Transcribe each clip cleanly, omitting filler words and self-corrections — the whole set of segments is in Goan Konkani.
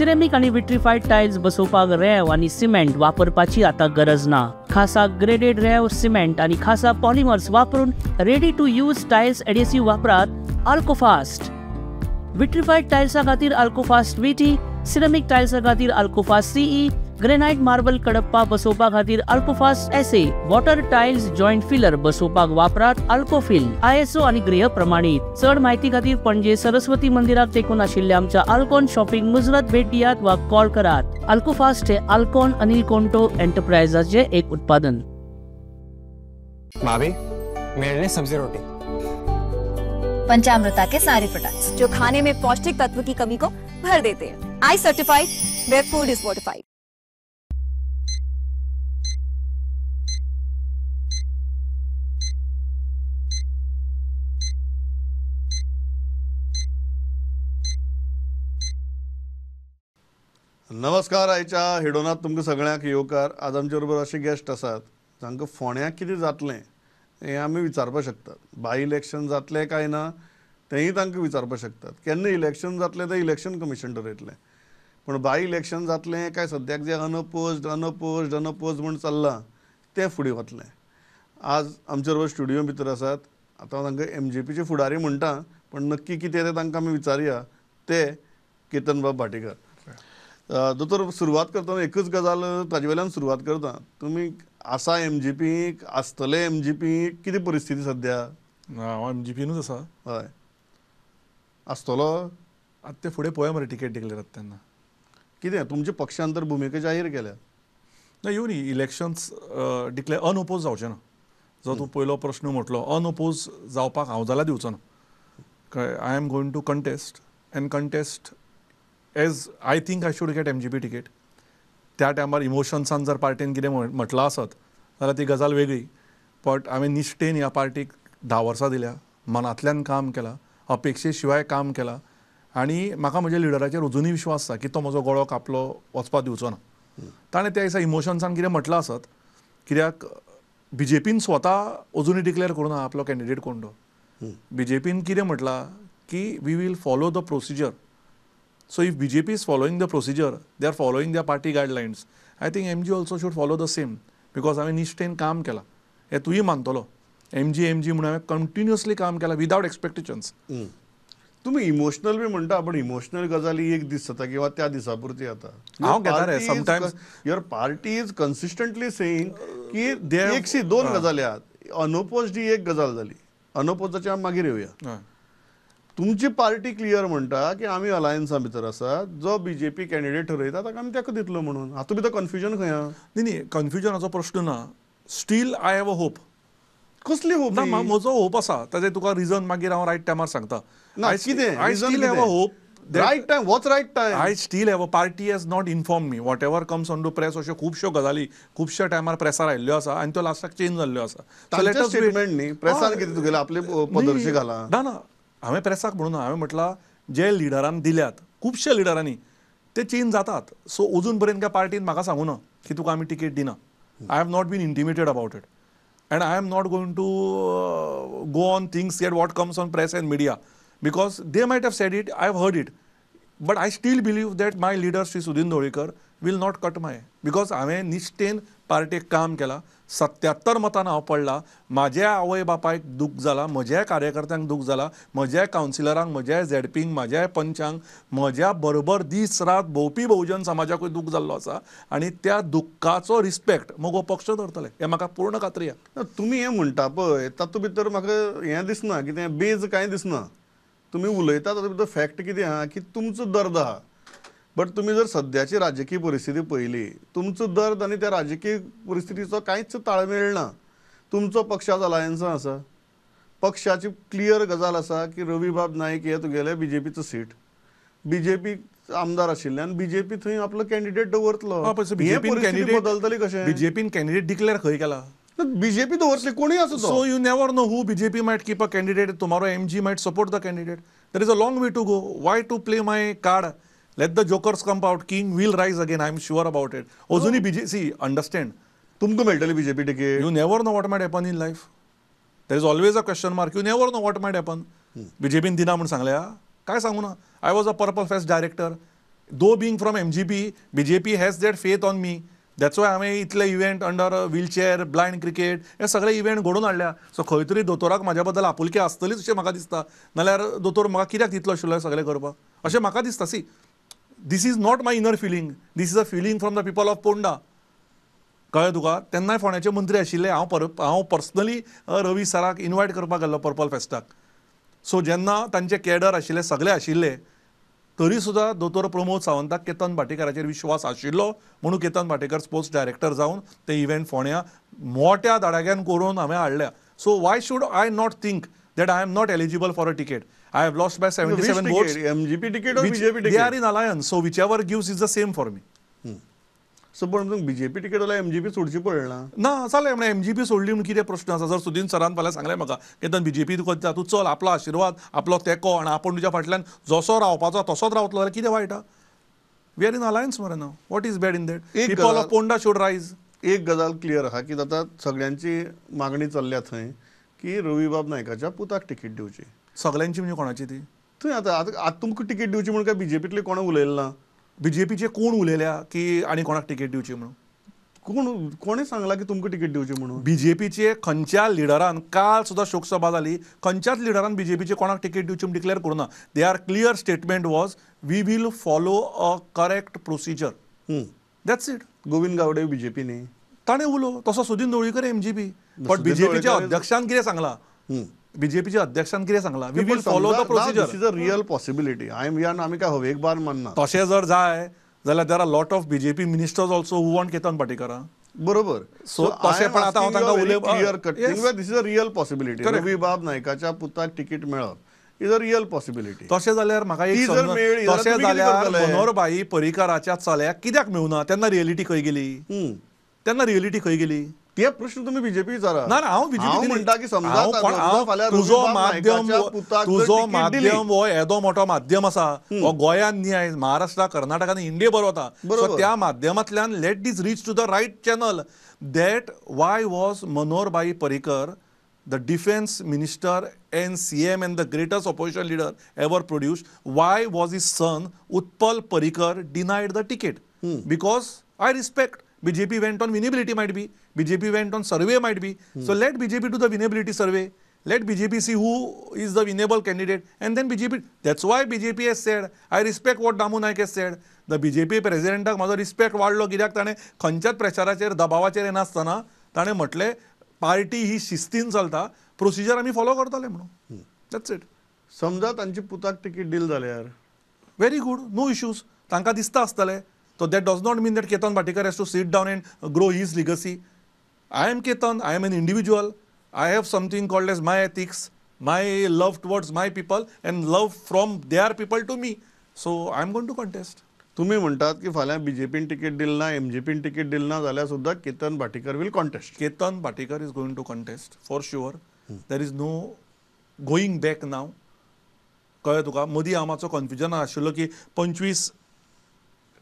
सिरेमीक आनी विट्रीफायड टायल्स बसोवपाक रेंव आनी सिमेंट वापरपाची आतां गरज ना. खासा ग्रेडेड रेंव, सिमेंट आनी खासा पॉलिमर्स वापरून ready to use tiles adhesive वापरात अल्कोफास्ट. विट्रीफायड टायल्सा खातीर अल्कोफास्ट VT, ceramic टायल्सा खातीर अल्कोफास्ट CE, granite marble Kadapa बसोवपा खातीर Alcofast SA, water tiles joint filler बसोवपाक वापरात अल्कोफिल. ISO आनी गृह प्रमाणीत. चड म्हायती खातीर पणजे सरस्वती मंदिराक तेंकून आशिल्ल्या आमच्या अल्कॉन शॉपिंग मुजरत भेट दियात वा कॉल करात. अल्कोफास्ट हे अल्कॉन अनिल कोंटो एंटरप्राइजाचे एक उत्पादन. भाभी, मेरे लिए सब्जी रोटी. पंचामृता के सारे प्रोडक्ट्स जो खाने में पौष्टिक तत्व की कमी को भर देते हैं. I certified where food is fortified. नमस्कार. आयच्या हेडोनात तुमकां सगळ्यांक येवकार. आज आमचे बरोबर अशे गेस्ट आसात जांकां फोंड्याक कितें जातलें हें आमी विचारपाक शकतात. बाय इलेक्शन जातलें काय ना तेंय तांकां विचारपाक शकतात. केन्ना इलेक्शन जातलें तें इलेक्शन कमिशन ठरयतलें, पूण बाय इलेक्शन जातलें काय सद्याक जें अनअपोज्ड अनअपोज्ड अनअपोज्ड म्हूण चल्लां तें फुडें वतलें. आज आमचे बरोबर स्टुडियो भितर आसात. आतां तांकां MGPचे फुडारी म्हणटा, पूण नक्की कितें तें तांकां आमी विचारया. ते केतनबाब भाटीकर. दोतोर, सुरवात करतना एकच गजाल ताजे वयल्यान सुरवात करता. तुमी आसा MGPक, आसतले MGPक, कितें परिस्थिती सद्या? हांव MGPनूच आसा. हय, आसतलो. आतां ते फुडें पळोवया मरे, टिकेट डिक्लेर जाता तेन्ना. कितें तुमच्या पक्षान तर भुमिका जाहीर केल्या ना? येवं न्ही इलेक्शन्स डिक्लेर अनओपोज जावचें ना. जो तूं पयलो प्रश्न म्हटलो, अनओपोज जावपाक हांव जाल्यार दिवचो ना. कळ्ळें? I am going to contest and contest as I think I should get MGP ticket. त्या टायमार इमोशन्सान जर पार्टीन कितें म्हटलां आसत जाल्यार ती गजाल वेगळी, बट हांवें निश्ठेन ह्या पार्टीक 10 वर्सां दिल्या, मनांतल्यान काम केलां, अपेक्षे शिवाय काम केलां आनी म्हाका म्हज्या लिडराचेर अजुनूय विश्वास आसा की तो म्हजो गळो कापलो वचपाक दिवचो ना. ताणें त्या दिसा इमोशन्सान कितें म्हटलां आसत, कित्याक BJPन स्वता अजुनूय डिक्लेर करूं ना आपलो कॅन्डिडेट कोण तो. BJPन कितें म्हटलां की we will follow the procedure. So if BJP is following the procedure, they are following their party guidelines. I think MG also should follow the same, because हांवें निश्ठेन काम केलां हें तूंय मानतलो. MG म्हणून हांवें कंटिन्युअसली काम केलां विदावट एक्सपेक्टेशन्स. तुमी इमोशनल बी म्हणटा, पण इमोशनल गजाली एक दीस जाता किंवा त्या दिसा पुरती जाता. हांव घेता रे sometimes. Your party is consistently saying की एकशी दोन गजाली आहात. अनओपोज्ड ही एक गजाल जाली, अनओपोजाची आमी मागीर येवया. तुमची पार्टी क्लियर म्हणटा की आमी अलायन्सा भितर आसा, जो BJP candidate ठरयता ताका आमी ताका दितलो म्हणून. हातूंत भितर कन्फ्युजन खंय आहा? न्ही न्ही, कन्फ्युजनाचो प्रश्न ना. Still I have a hope. कसली होप? ना, म्हजो होप आसा. ताजें तुका रिजन मागीर हांव रायट टायमार सांगता. ना, कितें I still have a hope. Right time, what's right time? I still have a party has not inform me. Whatever comes on to press, अश्यो खुबश्यो गजाली खुबश्या टायमार प्रेसार आयिल्ल्यो आसा आनी त्यो लास्टाक चेंज जाल्ल्यो आसा. स्टेटमेंट न्ही प्रेसान कितें तुगेलें आपले पदरशी घाला ना. ना, हांवें प्रेसाक म्हणून हांवें म्हटलां जे लिडरान दिल्यात खुबश्या लिडरांनी ते चेंज जातात. सो अजून पर्यंत काय पार्टीन म्हाका सांगू ना की तुका आमी टिकेट दिना. I have not been intimated about it and I am not going to go on things get what comes on press and media, because they might have said it, I have heard it, but I still believe that my leader Shri Sudin Dhavalikar will not cut my, because हांवें निश्ठेन पार्टेक काम केलां. 77 मतान हांव पडला. म्हाज्या आवय बापायक दूख जाला, म्हज्या कार्यकर्त्यांक दूख जाला, म्हज्या कावन्सिलरांक, म्हज्या झेडपींक, म्हज्या पंचांक, म्हज्या बरोबर दीस रात भोंवपी बहुजन समाजाकूय दूख जाल्लो आसा आनी त्या दुख्खाचो रिस्पेक्ट मगो पक्ष धरतले हें म्हाका पूर्ण खात्री आसा. तुमी हें म्हणटा पळय तातूंत भितर म्हाका हें दिसना, कितें बेज कांय दिसना. तुमी उलयता तातूंत भितर फॅक्ट कितें आहा की तुमचो दर्द आहा, बट तुमी जर सद्याची राजकीय परिस्थिती पळयली, तुमचो दर्द आनी त्या राजकीय परिस्थितीचो कांयच ताळमेळ ना. तुमचो पक्षाचो अलायन्सां आसा, पक्षाची क्लियर गजाल आसा की रवीबाब नायक हे तुगेले BJPचो सीट, BJP आमदार आशिल्ल्यान BJP थंय आपलो कॅन्डिडेट दवरतलो. BJP बदलतली कशें? BJPन कॅन्डिडेट डिक्लेअर खंय केला? BJP दवरतली, कोणूय आसूं. So you never know who BJP might keep a candidate. Tomorrow MG might support the candidate. There is a long way to go. Why to play my card? Let the jokers come out. King will rise again. I am sure about it. अजूनय BJP, see, understand. तुमकां मेळटली BJP ticket. You never know what might happen in life. There is always a question mark. You never know what might happen. BJPन दिना म्हूण सांगल्या, काय सांगू ना. I was a Purple Fest director. Though being from MGP, BJP has that faith on me. That's why हांवें इतले event under wheelchair, blind cricket हे सगळे इव्हेंट घडोवन हाडल्या. सो खंय तरी दोतोराक म्हाज्या बद्दल आपुलकी आसतलीच अशें म्हाका दिसता. नाल्यार दोतोर म्हाका कित्याक दितलो आशिल्लो सगळें करपाक अशें म्हाका दिसता. See, this is not my inner feeling, this is a feeling from the people of Ponda. कळ्ळें तुका? तेन्नाय फोंड्याचे मंत्री आशिल्ले. हांव पर्सनली रवी सराक इनवायट करपाक गेल्लो पर्पल फेस्टाक. सो जेन्ना तांचे केडर आशिल्ले सगळे आशिल्ले तरी सुद्दां दोतोर प्रमोद सावंताक केतन भाटीकाराचेर विश्वास आशिल्लो म्हणून केतन भाटीकर स्पोर्ट्स डायरेक्टर जावन ते इव्हेंट फोंड्या मोठ्या धडाक्यान करून हांवें हाडल्या. So why should I not think that I am not eligible for a ticket? I have lost by 77 votes. MGP ticket or BJP ticket? They are in alliance, so whichever gives is the same for me. So पण बीजेपी तिकीट जाल्यार एमजीपी सोडची पडली ना? ना जालें म्हळ्यार एमजीपी सोडली म्हणून कितें प्रश्न आसा? जर सुदीन सरान फाल्यां सांगलें म्हाका केतन बीजेपी तुका दिता, तूं चल, आपलो आशिर्वाद आपलो तेंको आनी आपूण तुज्या फाटल्यान जसो रावपाचो तसोच रावतलो जाल्यार कितें वायट आहा? We are in alliance मरे ना. What is bad in that? People of Ponda should rise. एक गजाल क्लियर आहा की आतां सगळ्यांची मागणी चल्ल्या थंय की रवीबाब नायकाच्या पुताक तिकीट दिवची. सगळ्यांची म्हणजे कोणाची ती? थंय आतां आतां तुमकां तिकीट दिवची म्हणून काय बीजेपींतले कोणें उलयलें ना? बीजेपीचे कोण उलयल्या की आनी कोणाक तिकेट दिवची म्हणून? कोण कोणें सांगलां की तुमकां तिकेट दिवची म्हणून? बीजेपीचे खंयच्या लिडरान, काल सुद्दां शोकसभा जाली, खंयच्याच लिडरान बीजेपीचे कोणाक तिकेट दिवची म्हणून डिक्लेअर करूं ना. They are clear statement was we will follow a correct procedure. That's it. Govind Gawde BJP न्ही ताणें उलो, तसो सुदीन ढवळीकर एमजीपी. बट बीजेपीच्या अध्यक्षान कितें सांगलां? बीजेपीच्या अध्यक्षान कितें सांगलां? We will follow the procedure. This is a real possibility. I am we are आमी काय हवेक बार मानना. तशें जर जाय जाल्यार there are lot of BJP ministers also who want Ketan Bhatikar. बरोबर. सो तशें पण आतां हांव तांकां उलय clear cut this is a real possibility. Ravibab नायकाच्या पुताक तिकीट मेळप is a real possibility. तशें जाल्यार म्हाका एक, तशें जाल्यार मनोहरभाई पर्रीकाराच्या चल्याक कित्याक मेळुना? तेन्ना रियलिटी खंय गेली? तेन्ना रियलिटी खंय गेली? ते प्रश्न तुम्ही बीजेपी विचारा. ना हांव बीजेपी म्हणटा की समजा तुजो माध्यम, तुजो माध्यम हो येदो मोठो माध्यम आसा, हो गोंयांत न्ही आयज महाराष्ट्रा, कर्नाटकान, इंडिये बरो वता. सो त्या माध्यमांतल्यान let this reach to the right channel. That why was Manoharbhai Parrikar the defense minister and CM and the greatest opposition leader ever produced, why was his son Utpal Parrikar denied the ticket? Because I respect, BJP went on winnability might be, BJP went on survey might be. So let BJP do the winnability survey. Let BJP see who is the winnable candidate and then BJP. That's why BJP has said, I respect what Damu Naik has said. The BJP president म्हजो रिस्पेक्ट वाडलो कित्याक ताणें खंयच्याच प्रचाराचेर दबावाचेर येनासतना ताणें म्हटलें पार्टी ही शिस्तीन चलता, प्रोसिजर आमी फॉलो करतले म्हणून. That's it. समजा तांची पुताक तिकीट दिल जाल्यार व्हेरी गुड, नो इश्यूज. तांकां दिसता आसतलें. So that does not mean that Ketan Bhatikar has to sit down and grow his legacy. I am Ketan, I am an individual. I have something called as my ethics, my love towards my people and love from their people to me. So I am going to contest. तुम्ही म्हणतात की फाल्यां बीजेपीन तिकीट दिल ना, एमजीपीन तिकीट दिल ना जाल्यार सुद्दां Ketan Bhatikar will contest. Ketan Bhatikar is going to contest for sure. There is no going back now. कळ्ळें तुका? मदीं हांव मातसो कन्फ्युजन आशिल्लो की 25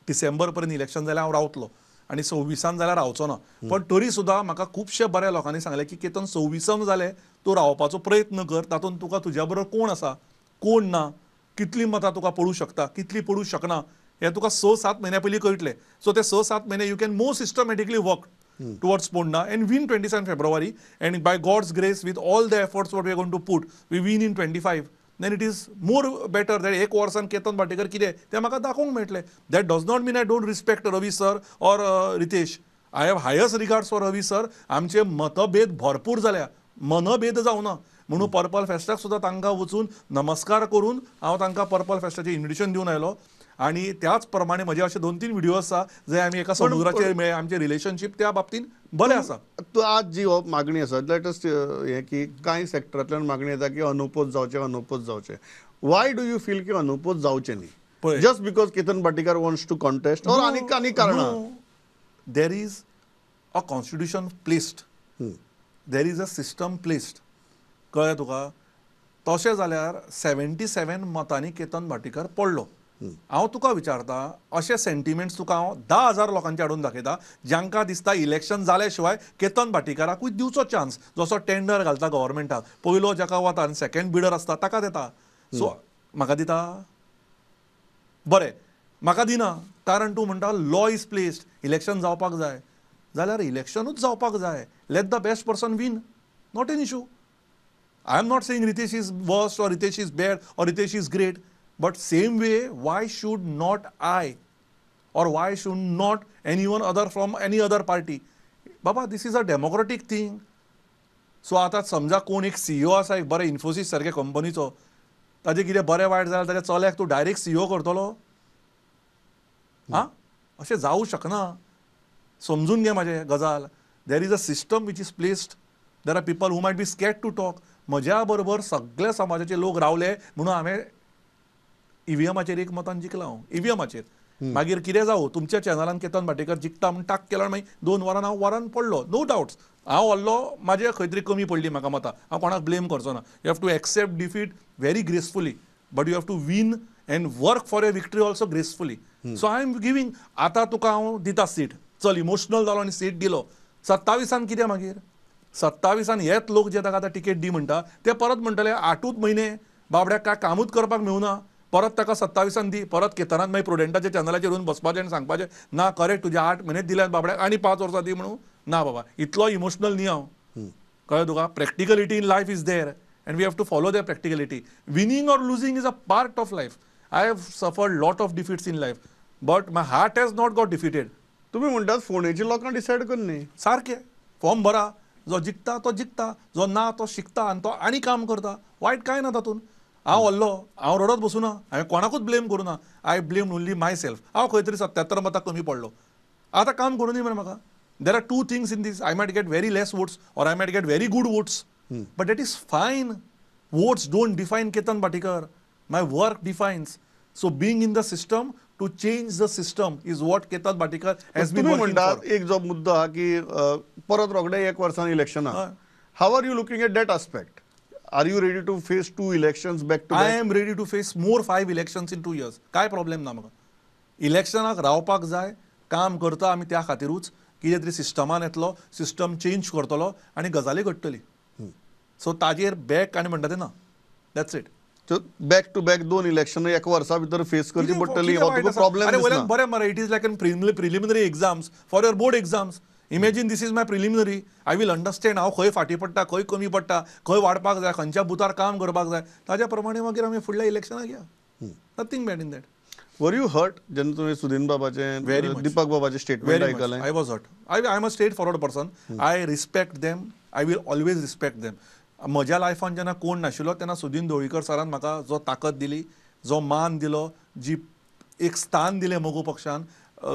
डिसेंबर पर्यंत इलेक्शन जाल्यार हांव रावतलो आनी 26 जाल्यार रावचो ना. पण तरी सुद्दां म्हाका खुबशे बऱ्या लोकांनी सांगलें की केतन 26 जालें तूं रावपाचो प्रयत्न कर, तातूंत तुका तुज्या बरोबर कोण आसा कोण ना, कितलीं मतां तुका पडूं शकता कितलीं पडूं शकना हें तुका 6-7 म्हयन्या पयलीं कळटलें. सो ते 6-7 म्हयने you can more systematically work towards Ponda and win 27 February and by God's grace with all the efforts what we are going to put we win in 25. Then it is more better that एक वर्सान केतन भाटीकर कितें तें म्हाका दाखोवंक मेळटलें. That does not mean I don't respect Ravi sir or Ritesh. I have highest regards for Ravi sir. आमचे मतभेद भरपूर जाल्या, मनभेद जावना म्हणून पर्पल फेस्टाक सुद्दां तांकां वचून नमस्कार करून हांव तांकां पर्पल फेस्टाचें इन्विटेशन दिवन आयलो. आनी त्याच प्रमाणे म्हजे अशे 2-3 व्हिडिओ आसा जे आमी एका समुद्राचेर मेळ्ळे, आमचें रिलेशनशीप त्या बाबतीन बरें आसा. तूं आज जी मागणी आसा let us हें की कांय सेक्टरांतल्यान मागणी येता की अनओपोज जावचें, अनओपोज जावचें. वाय do you feel की अनओपोज जावचें न्ही? Just because Ketan Bhatikar wants to contest or आनी आनी कारणां? There is a constitution placed, there is a system placed. कळ्ळें तुका? तशें जाल्यार 77 मतांनी केतन भाटीकर पडलो. हांव तुका विचारता, अशे सेंटिमेंट्स तुका हांव 10,000 लोकांचे हाडून दाखयता जांकां दिसता इलेक्शन जाल्या शिवाय केतन भाटीकाराकूय दिवचो चान्स. जसो टेंडर घालता गव्हर्मेंटाक, पयलो जाका वता आनी सेकंड बिडर आसता ताका दिता. सो म्हाका दिता बरें. म्हाका दिना, कारण तूं म्हणटा लॉ is placed, election जावपाक जाय, जाल्यार इलेक्शनूच जावपाक जाय. Let the best person win, not an issue. I am not saying Ritesh is worst or Ritesh is bad or Ritesh is great, but same way why should not I or why should not anyone other from any other party? Baba, this is a democratic thing. So आतां समजा कोण एक सीईओ आसा एक बरें इन्फोसीस सारके कंपनीचो, ताजें कितें बरें वायट जाल्यार ताच्या चल्याक तूं डायरेक्ट सीईओ करतलो? आं, अशें जावूं शकना. समजून घे म्हाजें गजाल. There is a system which is placed. There are people who might be scared to talk. म्हज्या बरोबर सगळ्या समाजाचे लोक रावले म्हणून हांवें ईव्हीएमाचेर एक मतान जिखला हांव, ईव्हीएमाचेर. मागीर कितें जावं, तुमच्या चॅनलान केतन भाटेकर जिखता म्हूण टाक केलो, मागीर 2 वरां हांव वरान पडलो. नो डावट्स, हांव हरलो, म्हाजे खंय तरी कमी पडली म्हाका मतां, हांव कोणाक ब्लेम करचो ना. You have to accept defeat very gracefully, but you have to win and work for a victory also gracefully. So I am giving. आतां तुका हांव दिता सीट, चल इमोशनल जालो आनी सीट दिलो. 27 कितें मागीर? 27 हेच लोक जे ताका आतां टिकेट दी म्हणटा ते परत म्हणटले 8 म्हयने बाबड्याक काय कामूच करपाक मेळुना, परत ताका 27 दी, परत केतनान मागीर प्रुडंटाच्या चॅनलाचेर येवन बसपाचें आनी सांगपाचें ना करेक्ट तुज्या 8 म्हयने दिल्यात बाबड्याक आनी 5 वर्सां दी म्हणून. ना बाबा, इतलो इमोशनल न्ही हांव, कळ्ळें तुका? Practicality in life is there and we have to follow the practicality. Winning or losing is a part of life. I have suffered lot of defeats in life, but my heart has not got defeated. तुम्ही म्हणटात फोंडेची लोकां डिसायड कर न्ही, सारकें फॉर्म भरा, जो जिखता तो जिखता, जो ना तो शिकता आनी तो आनी काम करता. वायट कांय ना तातूंत. हांव हरलो, हांव रडत बसूं ना, हांवें कोणाकूच ब्लेम करूं ना. I blame only myself. हांव खंय तरी 77 मतां कमी पडलो, आतां काम करूं न्ही मरे म्हाका. There are 2 things in this. I might get very less votes or I might get very good votes, but that is fine. Votes don't define Ketan Bhatikar, my work defines. So being in the system to change the system is what Ketan Bhatikar has been working for. एक जो मुद्दो आहा की परत रोखडे 1 वर्सान इलेक्शन आहा, how are you looking at that aspect? Are you ready to face 2 elections back to back? I am ready to face more 5 elections in 2 years. काय प्रॉब्लेम ना म्हाका. इलेक्शनाक रावपाक जाय, काम करता आमी त्या खातीरूच, कितें तरी सिस्टमान येतलो, सिस्टम चेंज करतलो आनी गजाली घडटली. सो ताजेर बॅक आनी म्हणटा तें ना, that's it. Back to back 2 election 1 वर्सा भितर फेस करची पडटली, हो तुका प्रॉब्लेम दिसना? बरें मरे, it is like an preliminary exams for your board exams. Imagine this is my preliminary. I will understand हांव खंय फाटीं पडटा, खंय कमी पडटा, खंय वाडपाक जाय, खंयच्या बुथार काम करपाक जाय, ताज्या प्रमाणे मागीर आमी फुडल्या इलेक्शनाक या. Nothing bad in that. Were you hurt जेन्ना तुवें सुदीन बाबाचें, दीपक बाबाचें स्टेटमेंट आयकलें? I was hurt. I am a straightforward person. I respect them, I will always respect them. म्हज्या लायफान जेन्ना कोण नाशिल्लो तेन्ना सुदीन ढवळीकर सरान म्हाका जो ताकद दिली, जो मान दिलो, जी एक स्थान दिलें मगो पक्षान,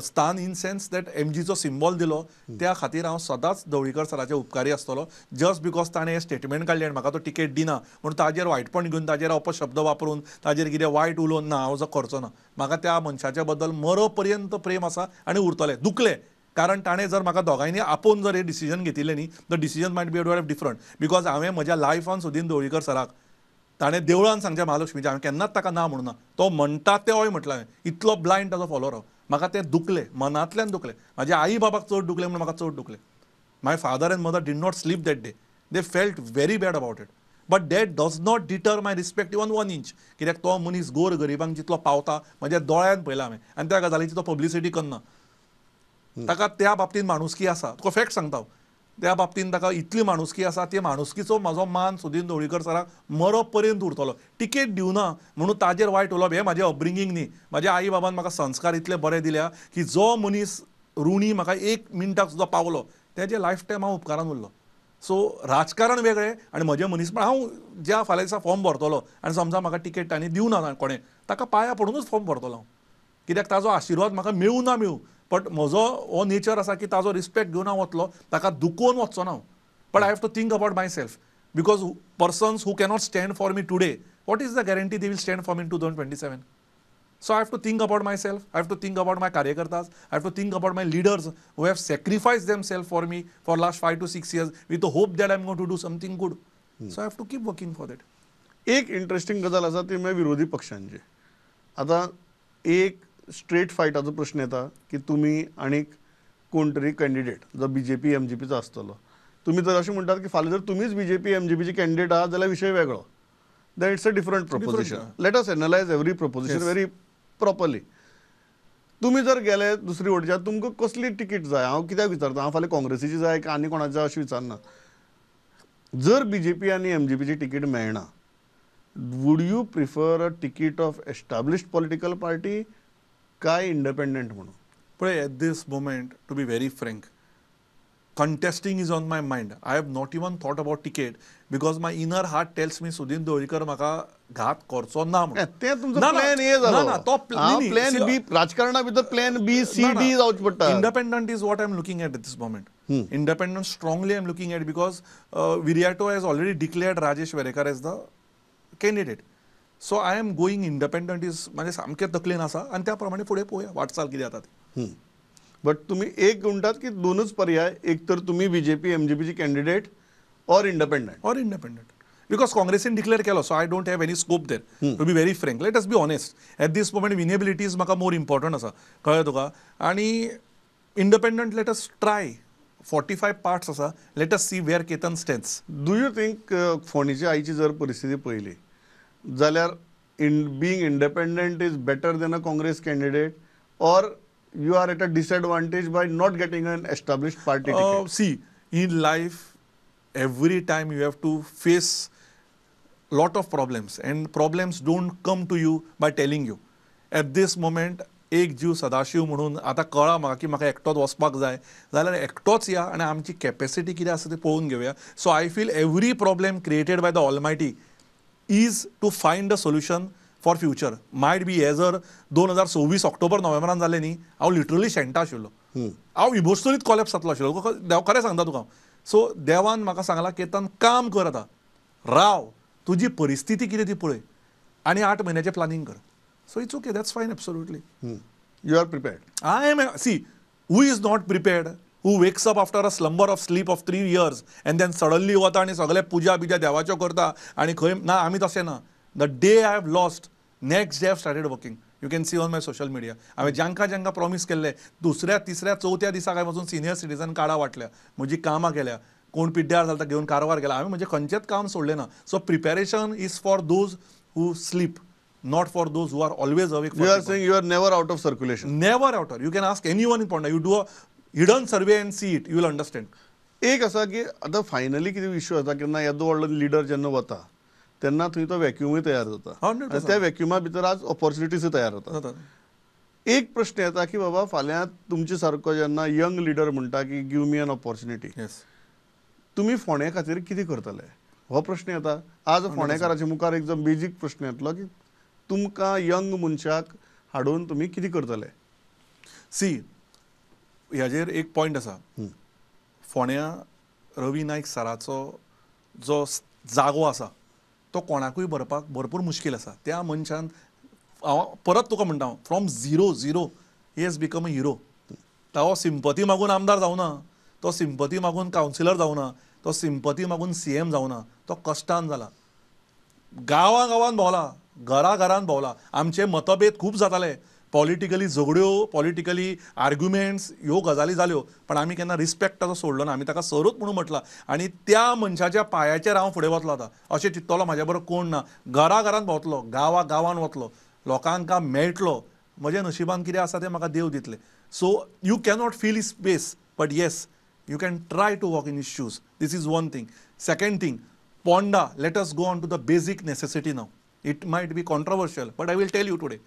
स्थान इन सेन्स that एमजीचो सिंबॉल दिलो, त्या खातीर हांव सदांच ढवळीकर सराचे उपकारी आसतलो. जस्ट because ताणें हें स्टेटमेंट काडलें आनी म्हाका तो टिकेट दिना म्हणून ताजेर वायटपण घेवन, ताजेर अपशब्द वापरून, ताजेर कितें वायट उलोवन ना, हांव जो करचो ना. म्हाका त्या मनशाच्या बद्दल मरपर्यंत प्रेम आसा आनी उरतलें. दुखलें कारण ताणें जर म्हाका दोगांयनी आपोवन जर हें डिसिजन घेतिल्लें न्ही, the decision might be different. Because हांवें म्हज्या लायफान सुदीन ढवळीकर सराक ताणें देवळान सांगचें महालक्ष्मीचें, हांवें केन्नाच ताका ना म्हणूना, तो म्हणटा तें हय म्हटलें हांवें, इतलो ब्लायंड ताजो फॉलोवर हांव. म्हाका तें दुखलें, मनांतल्यान दुखलें. म्हाज्या आई बाबाक चड दुखलें म्हणून म्हाका चड दुखलें. My father and mother did not sleep that day, they felt very bad about it. But that does not deter my respect even 1 inch. कित्याक तो मनीस गोर गरिबांक जितलो पावता म्हज्या दोळ्यान पळयला हांवें, आनी त्या गजालीची तो पब्लिसिटी करना. ताका त्या बाबतीन माणुसकी आसा, तुका फॅक्ट सांगता हांव, त्या बाबतीन ताका इतली माणुसकी आसा, ते माणुसकीचो म्हाजो मान सुदीन ढवळीकर सराक मरपर्यंत उरतलो. टिकेट दिवना म्हणून ताजेर वायट उलोवप हें म्हाजें अपब्रिंगींग न्ही. म्हाज्या आई बाबान म्हाका संस्कार इतले बरे दिल्या की जो मनीस ऋणी म्हाका 1 मिनटाक सुद्दां पावलो तेजे लायफ टायम हांव उपकारान उरलो. सो राजकारण वेगळें आनी म्हजें मनीसपण. हांव ज्या फाल्यां दिसा फॉर्म भरतलो आनी समजा म्हाका टिकेट तांणी दिवना कोणें, ताका पांयां पडुनूच फॉर्म भरतलो हांव, कित्याक ताजो आशिर्वाद म्हाका मेळूं ना मेळूं, बट म्हजो हो नेचर आसा की ताजो रिस्पेक्ट घेवन हांव वतलो, ताका दुखोवन वचचो ना हांव. But I have to think about myself, because persons who cannot stand for me today, what is the guarantee they will stand for me in 2027? So I have to think about myself, I have to think about my कार्यकर्तास, I have to think about my leaders who have sacrifice themselves for me for last 5 to 6 years with the hope that I am going to do something good. So I have to keep working for that. एक इंट्रस्टिंग गजाल आसा ती म्हळ्यार विरोधी पक्षांची. आतां एक स्ट्रेट फायटाचो प्रश्न येता की तुमी आनीक कोण तरी कॅन्डिडेट जो बीजेपी एमजीपीचो आसतलो, तुमी जर अशें म्हणटात की फाल्यां जर तुमीच बीजेपी एमजीपीचे कॅन्डिडेट आहात जाल्यार विशय वेगळो, then it's a different proposition. Let us analyse every proposition very properly. तुमी जर गेले दुसरी वटेच्यान तुमकां कसली तिकीट जाय? हांव कित्याक विचारता, हांव फाल्यां काँग्रेसीची जाय काय आनी कोणाची जाय अशें विचारना. जर बीजेपी आनी एमजीपीची तिकीट मेळना, would you prefer a ticket of established political party काय इंडिपेंडंट म्हणून? पळय, at this moment to be very frank, contesting is on my mind. I have not even thought about ticket because my inner heart tells me Sudin Dhavalikar म्हाका घात करचो ना म्हणून. ते तुमचो प्लॅन ए जालो. ना, तो प्लॅन बी, राजकारणा भितर प्लॅन बी सी डी जावचें पडटा. Independent is what I am looking at at this moment. Independent strongly I am looking at because Viriato has already declared Rajesh Verekar as the candidate. So I am going independent is म्हणजे सामकें तकलेन आसा आनी त्या प्रमाणे फुडें पळोवया वाटचाल कितें जाता ती. बट तुम्ही एक म्हणटात की दोनच पर्याय, एक तर तुम्ही BJP एमजीपीची candidate or independent. Or independent because काँग्रेसीन declare केलो, so I don't have any scope there. To be very frank, let us be honest, at this moment winnability is म्हाका मोर इम्पॉर्टंट आसा, कळ्ळें तुका? आनी independent let us try, 45 parts आसा, let us see where Ketan stands. Do you think फोंडेची आयची जर परिस्थिती पळयली जाल्यार being independent is better than a Congress candidate or you are at a disadvantage by not getting an established party ticket? See, in life, every time you have to face lot of problems, and problems don't come to you by telling you. At this moment, एक जीव सदाशिव म्हणून आतां कळ्ळां म्हाका की म्हाका एकटोच वचपाक जाय जाल्यार एकटोच या आनी आमची कॅपेसिटी कितें आसा ती पळोवन घेवया. So I feel every problem created by the almighty is to find a solution for future. Might be हे जर 2026 ऑक्टोबर नोव्हेंबरान जालें न्ही, हांव लिटरली शेणटा आशिल्लो, हांव इमोशनलीच कॉलेप्स जातलो आशिल्लो, देव खरें सांगता तुका. सो देवान म्हाका सांगलां केतन काम कर, आतां राव, तुजी परिस्थिती कितें ती पळय आनी 8 म्हयन्याचें प्लॅनिंग कर. So it's okay, that's fine, absolutely. You are prepared. I am. See, who is not prepared? Who wakes up after a slumber of sleep of 3 years and then suddenly वता आनी सगळे पुजा बिजा देवाच्यो करता आनी खंय ना. आमी तशें ना. The day I have lost, next day I have started working. You can see on my social media. हांवें जांकां जांकां प्रॉमीस केल्लें, दुसऱ्या तिसऱ्या चवथ्या दिसा हांवें वचून सिनियर सिटीजन कार्डां वांटल्या, म्हजी कामां केल्या, कोण पिड्ड्यार जाता घेवन कारवार गेला, हांवें म्हजें खंयचेंच काम सोडलें ना. So preparation is for those who sleep, not for those who are always awake. You are saying you are never out of circulation. Never out of. You can ask anyone in Ponda. You do a hidden survey and see it, you will understand. एक आसा की आतां फायनली कितें इश्यू जाता केन्ना येदो व्हडलो लिडर जेन्ना वता तेन्ना थंय तो वॅक्युमूय तयार जाता, आनी त्या वॅक्युमा भितर आज ऑपॉर्च्युनिटीजूय तयार जाता. एक प्रश्न येता की बाबा फाल्यां तुमचे सारको जेन्ना यंग लिडर म्हणटा की give me an opportunity, तुमी फोंड्या खातीर कितें करतले हो प्रश्न येता. आज फोंडेकाराच्या मुखार एकदम बेजीक प्रश्न येतलो की तुमकां यंग मनशाक हाडून तुमी कितें करतले? सी, ह्याचेर एक पॉयंट आसा. फोंड्या रवी नायक सराचो जो जागो आसा तो कोणाकूय भरपाक भरपूर मुश्कील आसा. त्या मनशान, हांव परत तुका म्हणटा, from 0-0 he has become a hero. तो सिंपती मागून आमदार जावना, तो सिंपती मागून कावन्सिलर जावना, तो सिंपती मागून CM जावना, तो कश्टान जाला. गांवां गांवान भोंवला, घरा घरान भोंवला. आमचे मतभेद खूब जाताले, पॉलिटिकली झगड्यो, पॉलिटिकली आर्ग्युमेंट्स ह्यो गजाली जाल्यो, पण आमी केन्ना रिस्पेक्ट ताचो सोडलो ना. आमी ताका सरूच म्हणून म्हटलां आनी त्या मनशाच्या पांयाचेर हांव फुडें वतलो. आतां अशें चिंततलो म्हाज्या बरोबर कोण ना. घरा घरान भोंवतलो, गांवा गांवान वतलो, लोकांक मेळटलो. म्हज्या नशिबान कितें आसा तें म्हाका देव दितले. So you cannot feel his space, but yes, you can try to walk in his shoes. This is one thing. Second thing, Ponda, let us go on to the basic necessity now. It might be controversial, but I will tell you today.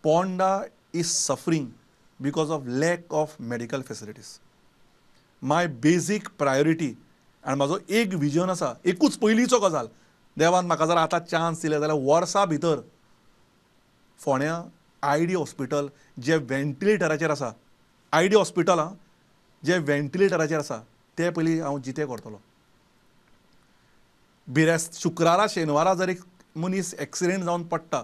Ponda is suffering because of lack of medical facilities. My basic priority आनी म्हाजो एक विजन आसा, एकूच पयलींचो गजाल, देवान म्हाका जर आतां चान्स दिले जाल्यार वर्सा भितर फोंड्या आयडी हॉस्पिटल जे व्हेंटिलेटराचेर आसा, आयडी हॉस्पिटल आं जे व्हेंटिलेटराचेर आसा ते पयलीं हांव जितें करतलो. बिरेस्त शुक्रारा शेनवारा जर एक मनीस एक्सिडेंट जावन पडटा,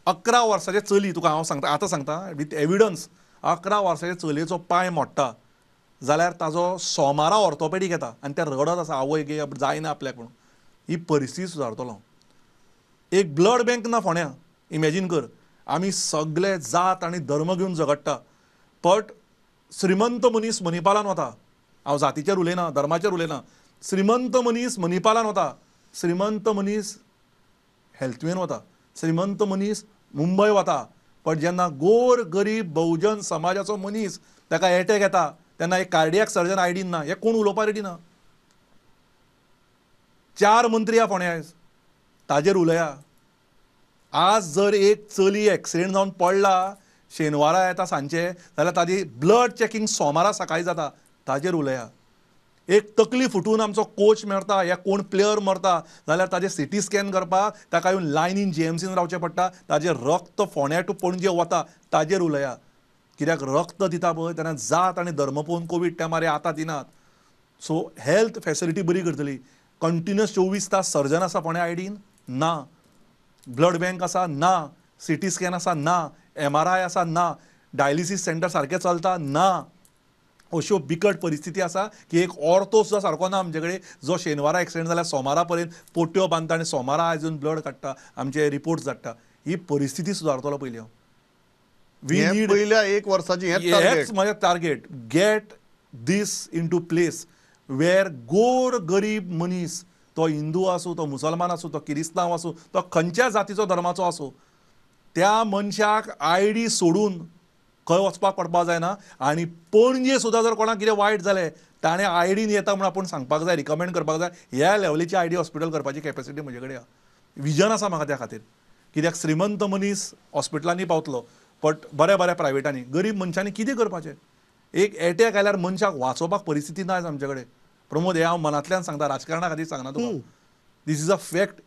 11 वर्साचें चली, तुका हांव सांगता आतां सांगता विथ एविडन्स, 11 वर्साचे चलयेचो पांय मोडटा जाल्यार ताजो सोमारा ऑर्थोपेडीक येता आनी ते रडत आसा, आवय गे जायना आपल्याक म्हणून. ही परिस्थिती सुदारतलो हांव. एक ब्लड बँक ना फोंड्या, इमेजीन कर. आमी सगळे जात आनी धर्म घेवन झगडटा, बट श्रीमंत मनीस मणिपालान वता. हांव जातीचेर उलयना, धर्माचेर उलयना. श्रीमंत मनीस मणिपालान वता, श्रीमंत मनीस हेल्थवेन वता, श्रीमंत मनीस मुंबय वता, पण जेन्ना गोर गरीब बहुजन समाजाचो मनीस ताका एटॅक येता तेन्ना एक कार्डियक सर्जन आयडीन ना, हे कोण उलोवपाक रेडी ना. 4 मंत्री आहा फोंड्या आयज, ताजेर उलया. आज जर एक चली एक्सिडेंट जावन पडला शेनवारा येता सांजचे जाल्यार ताजी ब्लड चॅकिंग सोमारा सकाळी जाता, ताजेर उलया. एक तकली फुटून आमचो कोच मरता या कोण प्लेयर मरता जाल्यार ताजें सिटी स्कॅन करपाक ताका येवन लायनीन जीएमसीन रावचें पडटा, ताजें रक्त फोंड्या टू पणजे वता, ताजेर उलया. कित्याक रक्त दिता पळय तेन्ना जात आनी धर्म पळोवन कोवीड टायमार हे आतां दिनात. सो हेल्थ फेसिलिटी बरी करतली. कंटिन्युअस 24 तास सर्जन आसा फोंड्या आयडीन ना, ब्लड बँक आसा ना, सिटी स्कॅन आसा ना, MRI आसा ना, डायलिसीस सेंटर सारकें चलता ना. अश्यो बिकट परिस्थिती आसा की एक ऑर्थो सुद्दां सारको ना आमचे कडेन, जो शेनवारा एक्सिडेंट जाल्यार सोमारा पर्यंत पोट्यो बांदता आनी सोमारा आयजून ब्लड काडटा, आमचे रिपोर्ट्स धाडटा. ही परिस्थिती सुदारतलो पयलीं हांव. We need पयल्या एक वर्साची हेंच म्हजें target, get this into place where गोर गरीब मनीस, तो हिंदू आसूं, तो मुसलमान आसूं, तो किरिस्तांव आसूं, तो खंयच्या जातीचो धर्माचो आसूं, त्या मनशाक आयडी सोडून खंय वचपाक पडपाक जायना. आनी पणजे सुद्दां जर कोणाक कितें वायट जालें ताणें आयडीन येता म्हूण आपूण सांगपाक जाय, रिकमेंड करपाक जाय. ह्या लेवलीची आयडी हॉस्पिटल करपाची कॅपेसिटी म्हजे कडेन आसा, विजन आसा म्हाका त्या खातीर. कित्याक श्रीमंत मनीस हॉस्पिटलांनी पावतलो, बट बऱ्या बऱ्या प्रायवेटांनी, गरीब मनशांनी कितें करपाचें? एक एटॅक आयल्यार मनशाक वाचोवपाक परिस्थिती ना आयज आमचे कडेन. प्रमोद, हें हांव मनांतल्यान सांगता, राजकारणा खातीर सांगना तुका. This is a fact.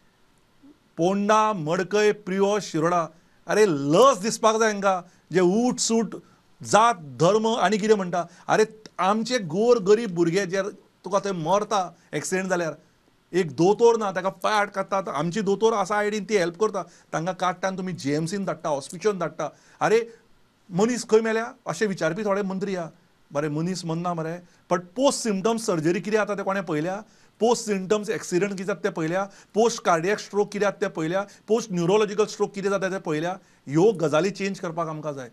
Ponda, Madkai, Priol, Shiroda, अरे लस दिसपाक जाय हांकां, जे ऊट सूट जात धर्म आनी कितें म्हणटा. अरे आमचे गोर गरीब भुरगे जे तुका थंय मरता एक्सिडेंट जाल्यार, एक दोतोर ना ताका पाट काडटा. आमची दोतोर आसा आयडीन, ती हेल्प करता, तांकां काडटा आनी तुमी जीएमसीन धाडटा, हॉस्पिटलान धाडटा. अरे मनीस खंय मेल्या अशें विचारपी थोडे मंत्री आहा. बरें मनीस मरना मरे, बट पोस्ट सिमटम्स सर्जरी कितें जाता तें कोणें पळयल्या? पोस्ट सिमटम्स एक्सिडंट कितें जाता तें पळयल्या? पोस्ट कार्डियक स्ट्रोक कितें जाता तें पळयल्या? पोस्ट न्युरोलॉजिकल स्ट्रोक कितें जाता तें पळयल्या? ह्यो गजाली चेंज करपाक आमकां जाय.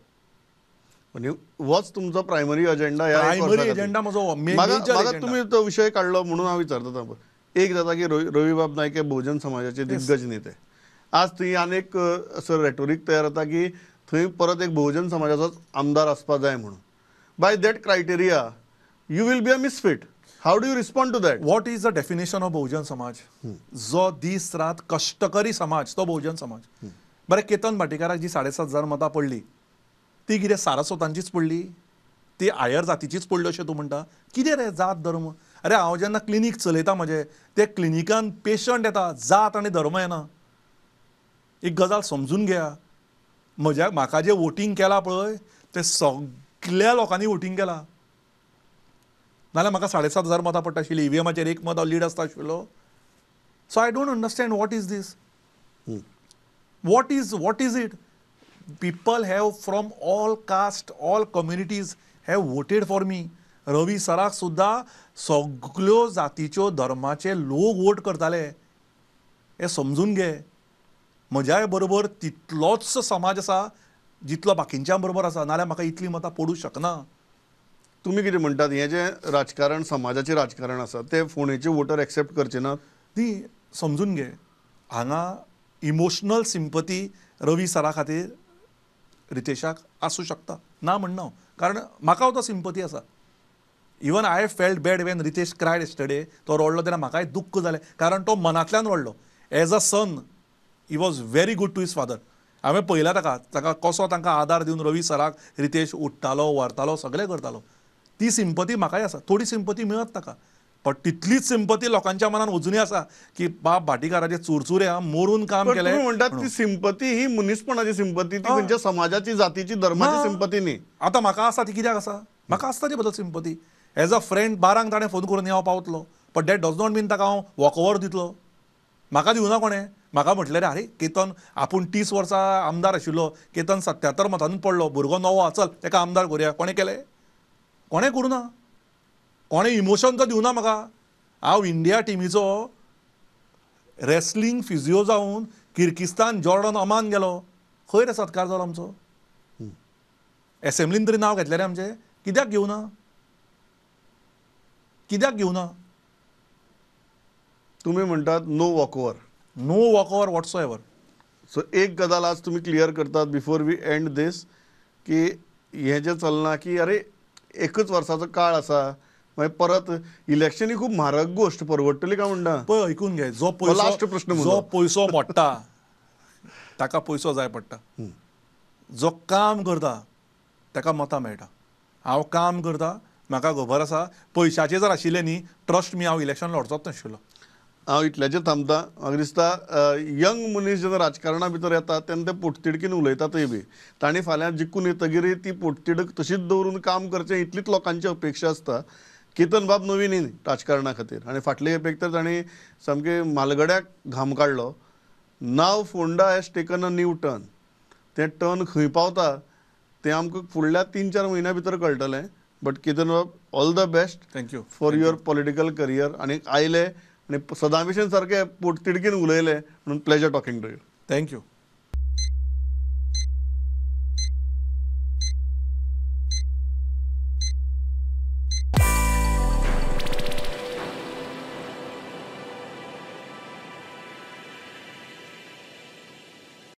म्हणजे होच तुमचो प्रायमरी एजेंडा. प्रायमरी एजेंडा म्हजो. म्हाका तुमी तो विशय काडलो म्हणून हांव विचारता. एक जाता की रविबाब नायक हे बहुजन समाजाचे दिग्गज नेते, आज थंय आनी एक असो रेटोरीक तयार जाता की थंय परत एक बहुजन समाजाचोच आमदार आसपा जाय म्हणून. By that criteria you will be a misfit. How do you respond to that? What is the definition of Bahujan Samaj? जो दीस रात कष्टकरी समाज तो बहुजन समाज. बरें, केतन भाटीकाराक जी 7,500 मतां पडली ती कितें सारस्वतांचीच पडली, ती आयर जातीचीच पडली अशें तूं म्हणटा? कितें रे जात धर्म? अरे हांव जेन्ना क्लिनीक चलयता म्हजें, ते क्लिनिकान पेशंट येता, जात आनी धर्म येना. एक गजाल समजून घेया, म्हज्या म्हाका जें वोटींग केलां पळय तें सगळ्या लोकांनी वोटींग केलां, नाल्यार म्हाका 7,500 मतां पडटा आशिल्लीं. ईव्हीएमाचेर एक मत लीड आसता आशिल्लो. So I don't understand what is this, what is it. People have from all caste, all communities have voted for me. Ravi सराक सुद्दां सगळ्यो जातीच्यो धर्माचे लोक वोट करताले, हें समजून घे. म्हज्याय बरोबर तितलोच समाज आसा जितलो बाकींच्या बरोबर आसा, नाल्यार म्हाका इतलीं मतां पडूंक शकना. तुमी कितें म्हणटात, हें जें राजकारण समाजाचें राजकारण आसा तें फोंडेचे वोटर एक्सेप्ट करचे नात? ती समजून घे, हांगा इमोशनल सिंपती रवी सरा खातीर रितेशाक आसूं शकता, ना म्हणना, कारण म्हाका तो सिंपती आसा. Even I felt bad when Ritesh cried yesterday. तो रडलो तेन्ना म्हाकाय दुख्ख जालें, कारण तो मनांतल्यान रडलो. As a son he was very good to his father. हांवें पळयला ताका, ताका कसो तांकां आदार दिवन रवी सराक रितेश उठ्ठालो, व्हरतालो, सगळें करतालो. ती सिंपती म्हाकाय आसा, थोडी सिंपती मेळत ताका, पण तितलीच सिंपती लोकांच्या मनान अजुनूय आसा की बाब भाटीकाराचे चुरचुरे मोरून काम केलें. म्हणटात ती सिंपती ही मनीसपणाची सिंपती, ती खंयच्या समाजाची, जातीची, धर्माची सिंपती न्ही. आतां म्हाका आसा ती कित्याक आसा? म्हाका आसता ती बद्दल सिंपती. एज अ फ्रेंड 12 ताणें फोन करून हांव पावतलो, बट that does not मीन ताका हांव वॉक ओवर दितलो. म्हाका दिवना कोणें. म्हाका म्हटलें रे, अरे केतन आपूण 30 वर्सां आमदार आशिल्लो, केतन 77 मतांनी पडलो, भुरगो नवो, चल ताका आमदार करुया. कोणें केलें? कोणें करूं ना, कोणें इमोशन तर दिवना म्हाका. हांव इंडिया टिमीचो रेसलिंग फिजियो जावन किर्गिस्तान, जॉर्डन, अमान गेलो. खंय रे सत्कार जालो आमचो? एसेंब्लीन तरी नांव घेतलें रे आमचें. कित्याक घेवना? कित्याक घेवना? तुमी म्हणटात no walk over. No walk over whatsoever. So एक गजाल आज तुमी क्लियर करतात बिफोर we and these की हें जें चल्लां की अरे एकच वर्साचो काळ आसा, मागीर परत इलेक्शन ही खूब म्हारग गोश्ट, परवडटली काय म्हणटा? पळय आयकून घे, जो पयसो लास्ट प्रश्न म्हजो. जो पयसो मोडटा ताका पयसो जाय पडटा, जो काम करता ताका मतां मेळटा. हांव काम करता, म्हाका खबर आसा, पयशाचें जर आशिल्लें न्ही ट्रस्ट मी, हांव इलेक्शन लढचोच नाशिल्लो. हांव इतल्याचेर थांबता. म्हाका दिसता यंग मनीस जेन्ना राजकारणा भितर येता तेन्ना ते पोटतिडकीन उलयतातय बी, तांणी फाल्यां जिखून येतगीर ती पोटतिडक तशीच दवरून काम करचें इतलीच लोकांची अपेक्षा आसता. केतन बाब नवीन न्ही राजकारणा खातीर आनी फाटले खेपेक तर तांणी सामकें म्हालगड्याक घाम काडलो. Now Ponda has taken a new turn. तें टर्न खंय पावता तें आमकां फुडल्या 3-4 म्हयन्या भितर कळटलें. बट केतन बाब, all the best thank you for your political career. आनी आयले आनी सदां भशेन सारकें पोटतिडकीन उलयलें म्हणून pleasure talking to you. Thank you.